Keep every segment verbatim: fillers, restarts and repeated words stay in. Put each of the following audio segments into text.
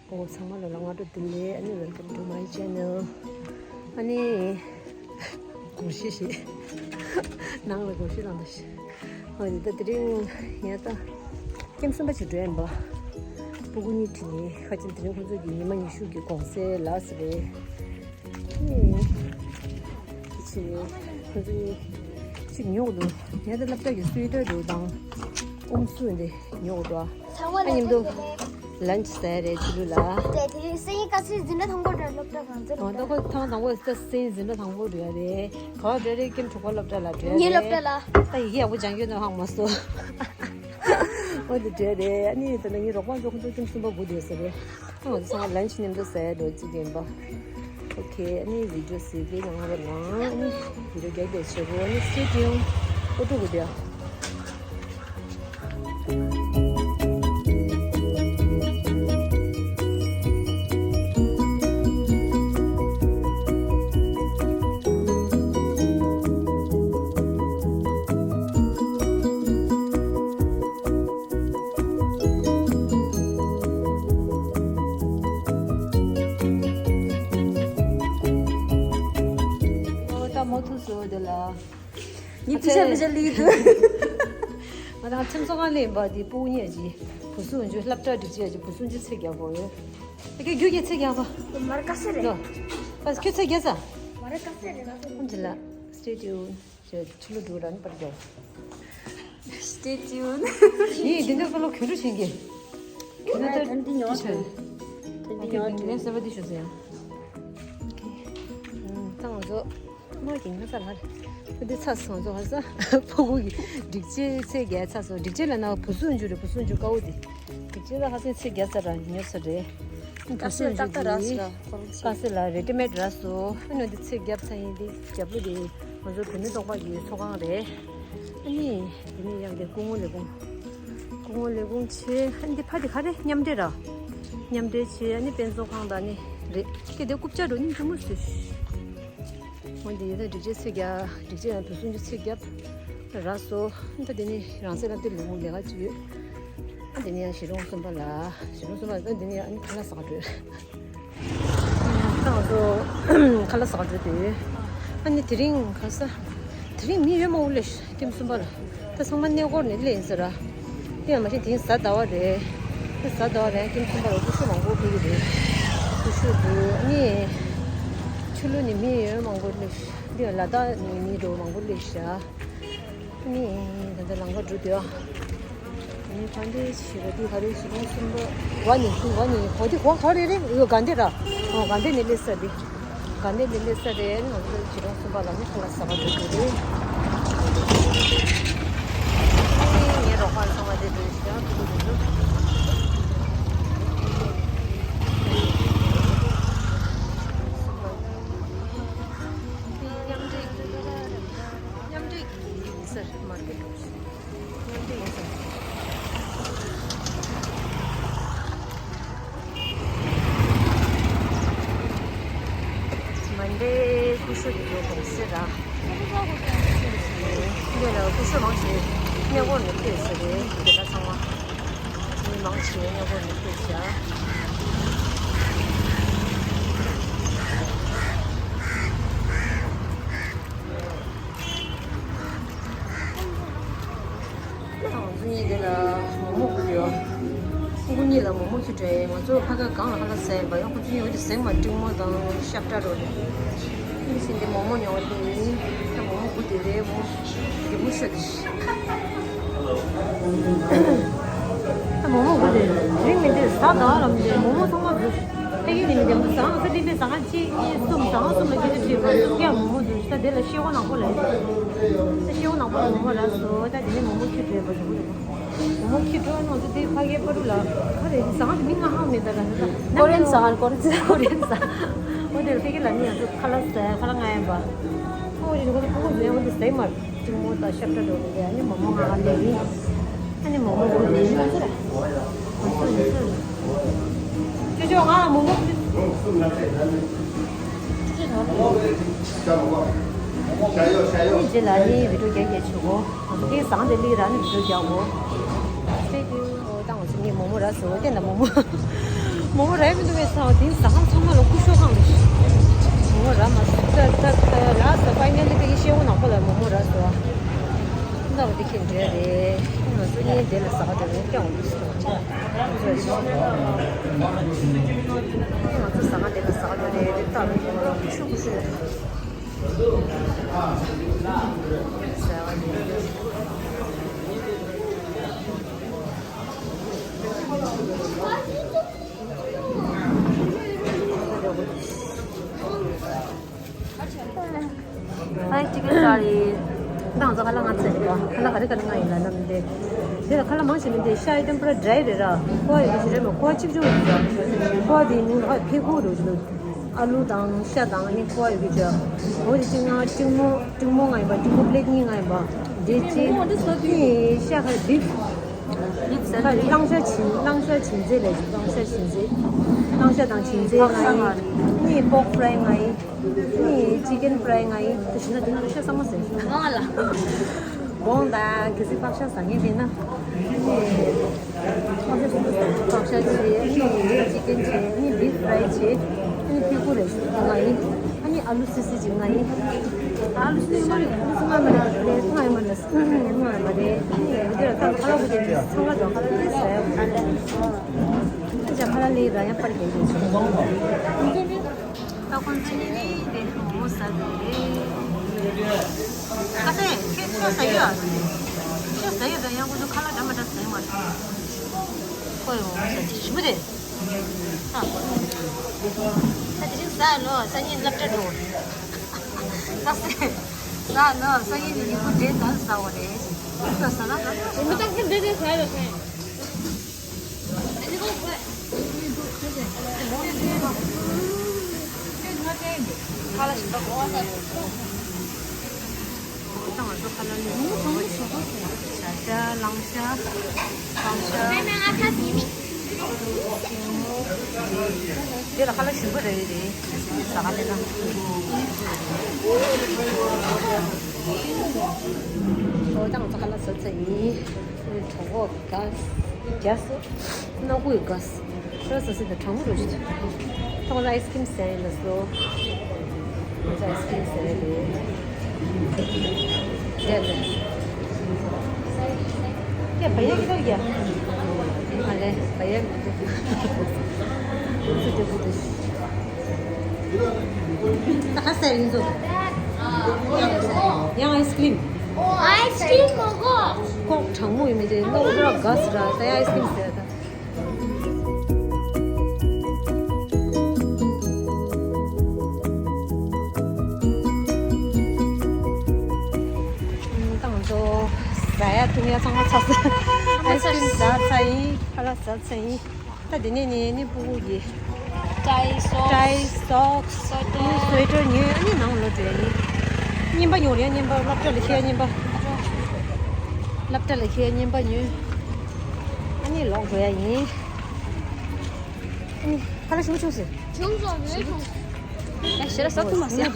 ཨོ་ཚང་མ་ལ་ལ་སྔ་དྲོ་བདེ་ལེགས། ཨ་ནི་welcome to my channel. ཨ་ནི་སྒོར་གཞས་ཤིག་ནང་ལ་སྒོར་གཞས་བླངས་ཏེ་ཤི། ཨ་ནི་ད་དེ་རིང་ངས་ད་ཀེམ་གསུམ་པ་ཅིག་འགྲོ་ཡིན་པ། སྤུ་གུ་གཉིས་ཁྲིད་ནས་ཁ་ཅིག་དེ་རིང་ཁོང་ཚོ་གི་ཉི་མ་ཉི་ཤུ་གི་གུང་སེང་ལགས་སེ་རེད། ཨེ། ཅི་ཁོ་ཚོ་ཅིག་ཉོ་འདུག་ངས་ད་སློབ་གྲྭ་གི་སུའི་ཏར་འདུག་དང་ཨུམ་སུ་འདི་ཉོ་འདུག་ཨ་ཉིན་དུ་lunch ཟ་ཡ་རེད་ཅི་ལུ་ལ། དེ་དེ་རིང་སེང་ཡི་ཀ་སི་འཛིན་གྲྭ་དང་པོ་འགྲོ་སློབ་གྲྭ་གང་ཚོད་ཨོ་ད་ཁོ་ཐང་དང་པོ་ད་སེང་འཛིན་གྲྭ་དང་པོ་འགྲོ་ཡ་རེད། ག་བ་འགྲོ་རེད། ཀེམ་དྲུག་པ་སློབ་གྲྭ་ལ་འགྲོ་ཡ་ངའི་སློབ་རེད། གྲྭ་ལ། ད་ཡི་གེ་ཡག་པོ་སྦྱང་རྒྱུ་ནང་ཧང་མ་སོ། ཨོ་དེ་འདྲ་རེད། ཨ་ནི་ད་ནི་ངའི་རོགས་པ་ཚོ་ཁོ་ཚོ་ཀེམ་གསུམ་པ་སྒུག་བསྡད་ས་རེད། ཨོ་དེ་ཚང་མ་lunch མཉམ་དུ་ཟ་ཡ་འགྲོ་ཅིག་ཡིན་པ། ཨོ་ཁེ། ཨ་ནི་video ཟེར་གི་ནང་ལ་ནང་། ཨ་ནི་video རྒྱག་རྒྱག་བྱེད་དགོས། ཨ་ནི་stay tuned། ཨོ་འགྲོ་དགོས་དེ། ཨོ་ད་མོ་ཐུག་སོ་དེ་ལ། ཉི་ཕི་ཤ་མི་ཤ་ལི་དུ། ང་དང་ཁྲིམས་བཟོ་ཁང་ལས་པ་དེ་སྤུ་གུ་གཉིས་ཀྱི་བུ་སུ་འཇུ་སློབ་གྲྭ་སྒྲིག་ཆས་ཀྱི་བུ་སུ་འཇུ་ཚེ་རྒྱག་གོ་ཡོད། ཨ་ཀྱི་རྒྱུ་ཀྱི་ཚེ་རྒྱག་པ། མར་ཀ་སེ་རེད། ལོ། པས་ཁྱོད་ཚེ་རྒྱག་ས། མར་ཀ་སེ་རེད་ང་ཚོ། ཨམ་ཅི་ལ། Stay tuned། ཁྱོད་ཆུ་ལུ་འགྲོ་རན་པར་རྒྱག Stay tuned། ཡིན་འདི་འདྲ་ཀ་ལོ་གྱོད་རུ་ཕྱིན་གི། ཁྱོད་ན་ད་ད་འདི་ཉོ་ཆ། ད་འདི་ཉོ་ཆ། ངས་སེམས་པ་འདི་ཞུ་ཟེར་ཡང་། ཨོ་ཁེ། ད་ང་ཚོ། མ་གི་ང་ཚ་ལ། འདི་ཚ་སོང་ཚོ་ཧ་ས། ཕོ་གུ་གི་སྒྲིག་ཆས་ཚེ་རྒྱལ་ཚ་སོང་། སྒྲིག་ཆས་ལ་ན་བུ་སུ་འཇུ་རེད། བུ་སུ་འཇུ་དཀའ་བོ་དེ། སྒྲིག་ཆས་ལ་ཧ་སེ་ཚེ་རྒྱལ་ཚ་ར་ཉོ་ཚ་རེད། བུ་སུ་འཇུ་དེ། ཀ་སེ་ལ་ready made ར་སོ། ཨ་ནི་འདི་ཚེ་རྒྱབ་ཚ་ཡིན་འདི་རྒྱབ་ལུ་དེ། ང་ཚོ་བུད་མེད་ཚོགས་པ་གི་ཚོགས་ཁང་རེད། ཨ་ནི། འདི་ནི་ཡང་དེ་སྐུ་ངོ་ལས་ཁུངས། སྐུ་ངོ་ལས་ཁུངས་ཆེ། ཨ་ནི་འདི་ཕ་དེ་ག་རེ་མཉམ་འབྲེལ་ར། མཉམ་འབྲེལ་ཆེ། ཨ་ནི་དཔེ་མཛོད་ཁང་དང་ནི་རེད། ཀྱེ་དེ་རྐུབ་ཀྱག་འགྲོ་ནི་འགྲོ་མོ་ཟེར། འོ་འདི་ཡོད་ན་སྒྲིག་ཆས་ཚེ་རྒྱབ། སྒྲིག་ཆས་ཡང་བུ་སུ་འཇུ་ཚེ་རྒྱབ་ར་སོ། ཨ་ད་འདི་ནི་རང་སྲིད་ལ་འདི་ལུག་མོ་ལས་ཀ་ཅིག་ཡོད། ཨ་འདི་ནི་ཡང་གཞིས་གྲོང་གསུམ་པ་ལ། གཞིས་གྲོང་གསུམ་པ་ལ་འདི་ནི་ཡང་ཨ་ནི་ཁ་ལག་ཟ་ག་འགྲོ། ད་ང་ཚོ་ཁ་ལག་ཟ་ག་འགྲོ་དུས། ཨ་ནི་དེ་རིང་ག་ས། དེ་རིང་མི་ཡོད་མ་འུ་ལེ་ཤ་ཀེམ་གསུམ་པ་ལ། ད་ཚང་མ་གནས་སྐོར་ནས་སླེབས་ཡིན་ས་ར། དེ་ཡང་མ་གཞི་དེ་རིང་གཟའ་ཟླ་བ་རེད། ད་གཟའ་ཟླ་བ་རེད། ཀེམ་གསུམ་པ་ལ་ཀུ་ཤུ་མང་པོ་ཕུལ་གི་རེད། ཀུ་ཤུ་འདུག་ཨ་ནི་ཆུ་ལུ་ནས་མི་ཡོད་མང་པོ་སླེབས་ཤག་འདི་ཡང་ལ་དྭགས་ནས་མི་འགྲོ་མང་པོ་སླེབས་ཤག་ཨ་ནི་ད་ལྟ་ལམ་ཁ་འགྲོ་དུས་ཨ། ཨ་ནི་ཕ་འདི་ཞེས་པ་འདི་ག་རེ་ཞིག་ཡིན་གསུམ་པ། གོ་ནི་འདི་གོ་ནི་གོ་འདི་གོ་ག་རེ་རེད། ཡོ་དགའ་ལྡན་ར། ཨོ་དགའ་ལྡན་ནས་སླེབས་ས་འདི། དགའ་ལྡན་ནས་སླེབས་ས་རེད། ང་ཚོ་ཞེས་པ་གསུམ་པ་ལ་ནི་ཁ་ལག་ཟ་ག་འགྲོ་དུས་རེད། ཨ་ནི་ངའི་རོགས་པ་ཚང་མ་དེ་འགྲོ་ཞེས་ཨ་ཁུ་ཁུ་འགྲོ་འགྲོ། མཉམ་འབྲེལ་གྱི་མཉམ་འབྲེལ་གྱི་ཡིན་ས་རེད། མར་ཀེཊ་འགྲོ་ཞིག་མཉམ་འབྲེལ་ཡིན་ས་རེད། མ་འདྲེ་ཀུ་ཤུ་དེ་ཚོ་གོང་སེ་ར། འདི་ལ་ཀུ་ཤུ་མང་ཆེ་གནས་སྐོར་ནས་ཕེབས་ས་རེད། དེ་ག་ཚང་མ། མི་མང་ཆེ་གནས་སྐོར་ནས་ཕེབས་ཤག་ང་ཚོ་གཉིས་འདི་ལ་མོག་མོག་ཁུར་ཡོད། ཕྲུ་གུ་གཉིས་ལ་མོག་མོག་ཁྱེར་སྤྲད། ང་ཚོ་ཕ་ག་གང་ལ་ཧ་ལ་ཟས་པ་ཡང་ཁོ་ཚོ་གཉིས་འོ་དེ་ཟས་མ་འགྲིག་མོ་དང་ཤ་བཀྲ་རོ་རེད། ཨིན་ཞིག་འདི་མོག་མོག་ཉོ་བ་དེ་ཡིན། ད་མོག་མོག་ཁུར་དེ་རེད་མོ། དེ་མོ་ཤོད་དེ། ད་མོག་མོག་ཁུར་དེ་རིང་མི་འདི་ཟ་ད་ལམ་དེ་མོག་མོག་ཚང་མ་འདུག་ཕ་གི་ནི་མི་འདི་ཟ་ང་ཚོ་འདི་མི་ཟ་ང་གཅིག་གཉིས་གསུམ་ཟ་ང་གསུམ་ལ་ཁྱེར་ཏེ་བྲིས་པ་གསུམ་ཀྱང་མོག་མོག་འདུག་ད་དེ་ལ་ཤེལ་སྒོ་ནག་པོ་ལ་ཡོད། ཤེལ་སྒོ་ནག་པོ་ལ་མོག་མོག་རག་སོང་། ད་དེ་ནས་མོག་མོག་ཁྱེར་བྲོས་པ་ཞུ་གི་རེད། མོག་མོག་ཁྱེར་བྲོས་ནང་དུ་དེ་ཕ་གིའི་པ་རུ་ལ་ག་རེ་ཟ་ང་དེ་མི་ང་ཧང་མེད་ད་ར་ད། ཀོ་རི་ཡན་ཟ་ང་ཀོ་རི་ཡན་ཟ། ཀོ་རི་ཡན་ཟ། འོ་དེ་ཕ་གི་ལ་ནི་ང་ཚོ་ཁ་ལག་ཟ་ཁ་ལག་ང་ཡན་པ། ཨོ་རི་ནི་ཁོ་ཚོ་ཕྲུ་གུ་ཟེ་འོ་དེ་ཟེ་མར། གཅིག་མོ་དང་ཤ་བཀྲ་འགྲོ་གི་རེད། ཨ་ནི་མོག་མོག་ང་ང་ལེ་ཡིན། ཨ་ནི་མོག་མོག་ཁུར་ལེ་ཡིན། ཅོ་ཅོ་ང་མོག་མོག་ཁུར། ཅོ་ཅོ་ང་མོག་མོག་ཁུར། ཨ་ནི་རྗེས་ལ་ཨ་ནི་བི་ཌིའོ་རྒྱག་རྒྱག་བྱེད་གོ། ང་ཚོ་དེ་བཟང་དེ་ལི་ར་ནི་བི་ཌིའོ་རྒྱག་གོ། Stay tuned། ཨོ་ད་ང་ཚོ་ངའི་མོག་མོག་ར་སོ་བསྟན་ད་མོག་མོག་མོག་མོག་རག་མི་འདུག་པས་ཚང་དེང་ཟ་ཁང་ཚང་མ་ལ་སྐུ་ཞབས་ཁང་རེད། མོག་མོག་རག་མ་སོང་། ད་ད་ད་ལ་ས་ཕའི་ནལ་ལི་ད་ཡི་ཤེས་འོ་ནག་པོ་ལ་མོག་མོག་རག་སོང་། ད་འོ་དེ་ཁྱེད་འདྲ་རེད། ང་ཚོ་གཉིས་དེ་ལ་ཟ་ག་འགྲོ་རེད། སྐྱོང་འདུག་སོང་། ང་ཚོ་ཟ་ཁང་དེ་ལ་ཟ་ག་འགྲོ་རེད། དེ་ལྟ་བུ་ཤུ་ཤུ་ཟ་བ་ནི། Hi, chicken curry. ད་ང་ཚོ་ཁ་ལག་ང་ཚོ་ཡིན་པ། ཁ་ལག་ག་རེ་ག་རེ་ང་ཡིན་ལ་ནམ་དེ། དེ་ལ་ཁ་ལག་མང་ཞིག་མི་འདུག་ཤ་ཡི་ཏེམ་པུ་ར་ཌ་རའི་རེད་ར། ཁོ་ཡི་གི་ཞིག་རེད་མ། ཁོ་གཅིག་ཆུང་རེད་ར། ཁོ་དེ་ཉིན་ལ་ཕི་ཁུ་རུ་འདུག་ཨ་ལུ་དང་ཤ་དང་ཨ་ནི་ཁོ་ཡི་གི་ཅོ། འོ་དེ་གཅིག་ང་གཅིག་མོ་གཅིག་མོ་ང་ཡིན་པ། གཅིག་མོ་པི་ལེ་ཊི་གཉིས་ང་ཡིན་པ། དེ་གཅིག་ནི་ཤ་ཁ་བིབ། ཁ་གླང་ཤ་བྱིན། གླང་ཤ་བྱིན་རྫས་ལས་བྱུང་། གླང་ཤ་བྱིན་རྫས། གླང་ཤ་དང་བྱིན་རྫས་ང་ཡིན། ནི་པོག་ཕ་རའི་ང་ཡིན། ནི་ཅི་ཀན་ཕ་རའི་ང་ཡིན། དེ་བཞིན་ན་དེ་ན་ཤ་ཚང་མ་ཟེར། ང་ལ། སྒོང་དང་གལ་སྲིད་ཕག་ཤ་ཟ་མཁན་རེད་ན། ནི་ཕག་ཤ་ཟ་མཁན་ཕག་ཤ་བྱེད། ནི་ཅི་ཀན་བྱེད། ནི་བིབ་ཕ་རའི་བྱེད། ནི་ཕི་ཀུ་རེ་ང་ཡིན། ཨ་ནི་ཨ་ལུ་སི་སི་ཅིག་ང་ཡིན། ཨ་ལུ་སི་སི་མ་རེད། ཨ་ལུ་སི་མ་མ་རེད། ལས་ཚང་ཡིན་མ་རེད། ལས་ཚང་ཡིན་མ་རེད། ནི་འདི་ལ་ད་ཁ་ལག་པོ་དེ་ཚང་མ་དང་ཁ་ལག་དེ་ཟ་ཡ། ཨ་ཅག་ཁ་ལག་ལས་ར་ཡ་པར་གྱིན་དེ་ཚོ། ད་ཁོང་ཚོ་གཉིས་ནི་དེ་མོག་མོག་ཟ་གི་རེད། ཁ་སང་ཁྱོད་ཤ་ཟ་ཡོད་ཨ། ཤ་ཟ་ཡོད་ད། ཡང་ཁོང་ཚོ་ཁ་ལག་འདྲ་མ་འདྲ་ཟ་ཡོད་མ་རེད། ཁོ་ཡི་མོག་མོག་ཟ་གི་ཞིམ་པོ་རེད། ཨ། ད་དེ་རིང་ཟ་ལོ། སང་ཉིན་སློབ་གྲྭ་འགྲོ། ད་ཟ་ལོ། སང་ཉིན་ནི་ཉིན་གུང་འབྲས་དཀར་ཟ་བ་རེད། ད་ཟ་ན་ད་ཟ། མི་ད་ཁྱོད་འདི་འདྲ་ཟ་ཡོད་ཟེར། ཁ་ལག་ཞིམ་པོ་གོ་བ་ཟ་ཡོད། ད་ང་ཚོ་ཁ་ལག་ལས་བྱ་ཤ། གླང་ཤ། གླང་ཤ། དེ་ལ་ཁ་ལག་ཞིམ་པོ་རེད་རེད། ཟ་ག་ལས་ན། ཨོ་ད་ང་ཚོ་ཁ་ལག་ཟ་ཚར་ཡིན། གྲོད་ཁོག་ག་རྒྱགས་སོ། སྣ་ཁུག་ག་ཁ་ཟ་ཟི་ད་གྲང་མོ་རུ་ཞིག་ཐོག་ལ་ཨའི་སི་ཀྲིམ་ཟས་ལ་སོ། ཁོ་ཚོ་ཨའི་སི་ཀྲིམ་ཟས་རེད། རེད་ལ། ཀྱེ་བ་ཡ་གི་ད་ཡ། ཨ་ལེ་བ་ཡ་གི་ད། སུ་དེ་བུ་དེ། ད་ཁ་ཟས་ཡིན་ཚོ། ཡང་ཨའི་སི་ཀྲིམ། ཨའི་སི་ཀྲིམ་མོ་གོ། ཁོག་གྲང་མོ་ཡིན་མི་དེ་ནོར་ར་ག་སི་ར། ད་ཡ་ཨའི་སི་ཀྲིམ་ཟས་ད། ད་ང་ཚོ་ཟ་ཡ་འཐུང་ཡ་ཚང་མ་ཚར་སོང་། ཨའི་སི་ཀྲིམ་ཟ་ཚར་ཡིན། ཁ་ལག་ཟ་ཚར་ཡིན། ད་དེ་ནས་ནི་ནི་ཕྲུ་གུ་གི་ཏྲའི་སོག་ཏྲའི་སོག་སི། སུ་ཝེ་ཊར། སུ་ཝེ་ཊར་ཉོས། ཨ་ནི་ནང་ལོག་འགྲོ་ཡ་ཡིན། རྔན་པ་ཉོ་རེད། རྔན་པ་སློབ་གྲྭ་ལ་འཁྱེར་རྔན་པ། སློབ་གྲྭ་ལ་འཁྱེར་རྔན་པ་ཉོས། ཨ་ནི་ལོག་འགྲོ་ཡ་ཡིན། ཨ་ནི་ཁ་ལག་ཞིམ་པོ་བྱུང་ཟེར། བྱུང་སོང་། ཞེ་དྲག་ཟ་ཐུབ་མ་སོང་། ཞེ་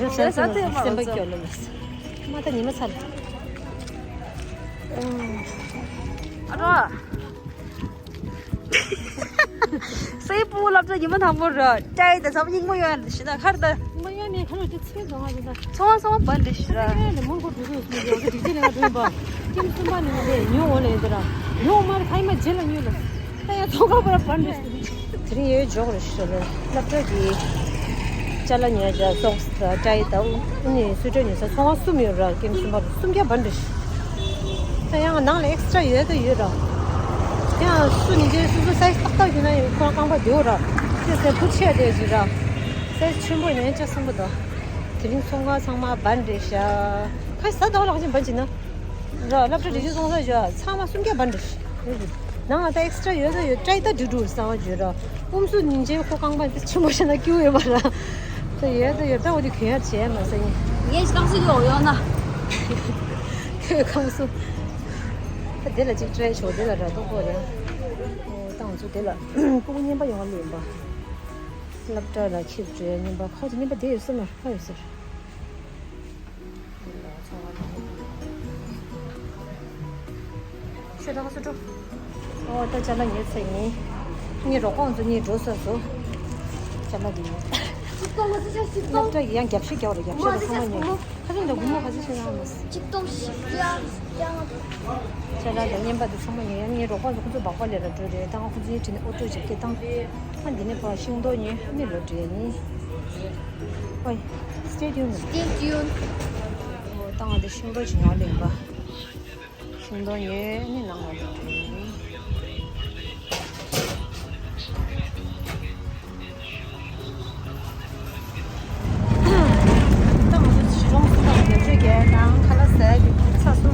དྲག་ཟ་ཐུབ་མ་སོང་། སེམས་པ་སྐྱོ་ལོ་ལོ། མ་ད་ཉི་མ་ཚར། ཨ་རོ། སའི་ཕྲུ་གུ་སློབ་གྲྭ་ཉི་མ་དང་པོ་ར། ཏྲའི་ད་ཚང་མ་སྙིང་མོ་ཡོད་ཞེ་ད་ཁར་ད། སྙིང་མོ་ཡོད་ནས་ཁ་ལོ་དེ་ཚེ་ཚོང་ང་ཞེ་ད། ཚོང་བ་ཚོང་བ་བན་འདྲ་ཞེ་ད། ཁ་ལོ་མང་པོ་འགྲོ་དུས་སུ་ཡོད་གི་འགྲིག་རྒྱུ་ལས་ང་འགྲོ་ཡིན་པ། ཁྱིམ་གསུམ་པ་ནས་ང་ལས་ཉོ་འོ་ལས་ཡིན་ད་ར། ཉོ་མ་རེད་ཁ་ཡིན་མ་རྗེས་ལ་ཉོས་ལ། ད་ཡང་ཚོང་ཁང་པ་ར་བན་འདྲ་ཞེ་ད། དེ་རིང་ཡོད་འཇོག་རེད་ཞུ་ལ། སློབ་གྲྭ་གི་ཅ་ལག་ཉོ་ཡ། སོག་སི་དང་ཏྲའི་དང་ཨ་ནི་སུ་ཝེ་ཊར་ཉོ་ས་ཚོང་བ་གསུམ་ཡོད་ར། ཀེམ་གསུམ་པ་ར་གསུམ་ཀ་བན་འདྲ་ཞིག་ད་ཡང་ནང་ལ་ཨེག་སི་ཊྲ་ཡོད་ད་ཡོད་ར། ཡང་སུ་ནི་འདི་སུ་སུ་སའི་ཛི་ཏག་ཏག་ཡོད་ན་ཡོད། ཁོ་རང་རྐང་པ་བདེ་བོ་ར། དེ་སའི་ཛི་ཕུ་ཆེ་དེ་ཞིག་ར། སའི་ཛི་ཆེན་པོ་ཡིན་ན་ཡང་ལྕགས་སྲིན་པོ་དང་། དེ་རིང་ཚོང་ཁང་ཚང་མ་བན་འདྲ་ཞིག་ཁ་ཟ་དོ་ལག་ཅན་བན་ཅིག་ན། ར་སློབ་གྲྭ་རིག་གཞུང་ཚོང་ས་བཞག་ཚང་མ་སུམ་བརྒྱ་བར་འདྲ། ནང་ལ་ད་ཨེག་སི་ཊྲ་ཡོད་ས་ཡོད། ཏྲའི་ད་འགྲིག་འགྲོ་གསང་བ་བརྗོད་ར། ཨུམ་སུ་ཉིན་བྱེད་ཁོ་རྐང་པ་དེ་ཆེན་པོ་ཤ་ན་སྐྱུ་ཡོད་པ་ར། ད་ཡོད་ད་ཡོད། ད་འོ་དེ་གྱོན་ཡར་བྱས་མ་ཟ་ཡིན། ངས་རྐང་སུ་ཡོད་ཡོད་ན། ཁྱོད་རྐང་སུ། ད་དེ་ལ་གཅིག་ཏྲའི་ཆོག་དེ་ལ་ར་ཏོག་པོ་རེད། ཨོ་ད་ང་ཚོ་དེ་ལ་སྤུ་གུ་རྔན་པ་ཡོང་བ་ལེན་པ། སློབ་གྲྭ་ལ་ཁྱེར་འགྲོའི་རྔན་པ། ཁོ་ཚོ་རྔན་པ་དེ་ཡོད་ས་མ་རེད། ཕ་ཡོད་ས་རེད། ཤོད་དང་སུ་འགྲོ། ཨོ་ད་ཅ་ལག་ཉོས་ཚར་ཡིན། ངའི་རོགས་པ་ཚོ་གཉིས་འགྲོ་ས་སོ། ཅ་ལག་འདི་ཡིན། སློབ་གྲྭ་ཡི་ཡང་རྒྱབ་ཤིག་རྒྱག་རེད། རྒྱབ་ཤིག་ལ་ཚང་མ་ཉོས། ཁ་སང་འདྲ་སྒོར་མོ་ག་ཚོད་ཕྱིན་ན་མ་སྲིད། ཆིག་སྟོང་བཞི་བརྒྱ་བརྒྱ། ཅ་ལག་དང་རྔན་པ་དེ་ཚང་མ་ཉོས། ཡང་ངའི་རོགས་པ་ཚོ་ཁོ་ཚོ་སྦག་སྦག་ལས་ལ་འགྲོ་རེད། ད་ང་ཁོ་ཚོའི་དྲིན་ནས་ཨོ་ཊོ་ཅིག་སྐད་བཏང་། ཨ་འདི་ནས་ཕར་ཤིང་ཏོག་ཉོས་ནི་ལོ་འདྲེ་ཡིན། ཨོའི། Stay tuned. Stay tuned. ཨོ་ད་ང་དེ་ཤིང་ཏོག་ཅིག་ཉོ་ལེན་པ། ཤིང་ཏོག་ཉོས་ནི་ནང་ལ་ལོ་འདྲེ་ཡིན། ད་ང་ཚོ་གཞིས་གྲོང་སུ་དང་རྒྱབ་ཆོས་རྒྱལ་དང་ཁ་ལག་ཟས་ཀྱི་ཚ་སུ།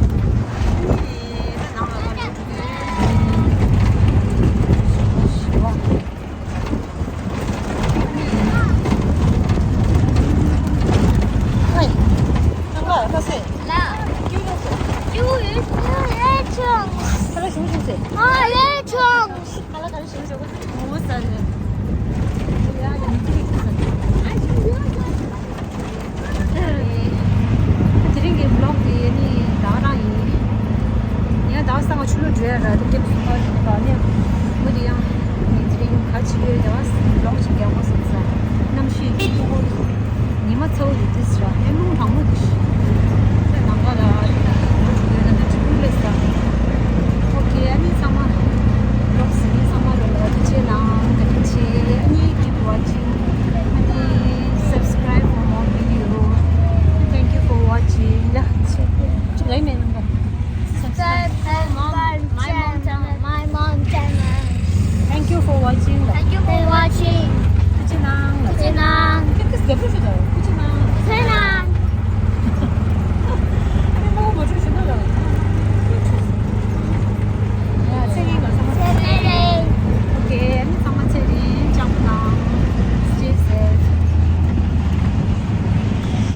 ནང་ལ་ང་འགྲོ་གི་ཡོད། ཧའི། ཁ་ལག་ཁ་ཟས། ལ། ཁ་ལག་ཞིམ་ཞིམ་ཟས། ཁ་ལག་ག་རེ་ཞིམ་ཞིམ། མོག་མོག་ཟ་རེད། དེ་རིང་གི་བི་ལོག་དེ་ནི་ད་རང་ཡིན། ཡང་ད་སང་ཆུ་ལོ་འགྲོ་ཡ་ར་དེ་སྐྱབས་སུ་ཁ་ནི་ག་ནས་མོ་དེ་ཡང་དེ་རིང་ཁ་ཆེ་ཡོད། ཡང་བི་ལོག་ཅིག་རྒྱག་དགོས་བསམ་ས། གནམ་གཤིས་ཀྱི་ཕྲུ་གུ་ཉི་མ་ཚ་བོ་ཡོད་དུས་ར་ཨེ་རླུང་ལྷག་མོ་དེ་ཤི། ད་ནང་ག་ལ་ལོ་དྲུག་ཡོད་ན་ད་ཆུ་ལོ་ལས་ས། ཨོ་ཁེ། ཨ་ནི་ཚང་མ་ལོག་ཟིན་ནི་ཚང་མ་ལོ་ལ་དེ་ཆེ་ནང་ད་དེ་ཆེ། ཨ་ནི་keep watching. ཨ་ནི་subscribe for more video. Thank you for watching. ཡ་ཆེ་ཅིག་ལའི་མེད་ནམ་པ། Subscribe for mom, my mom channel. My mom channel. Thank you for watching. Thank you for watching. ཀུ་ཅི་ནང་། ཀུ་ཅི་ནང་། ཁྱེད་ཀྱི་སྐད་པོ་ཞུ་དང་། ཀུ་ཅི་ནང་། ཀུ་ཅི་ནང་།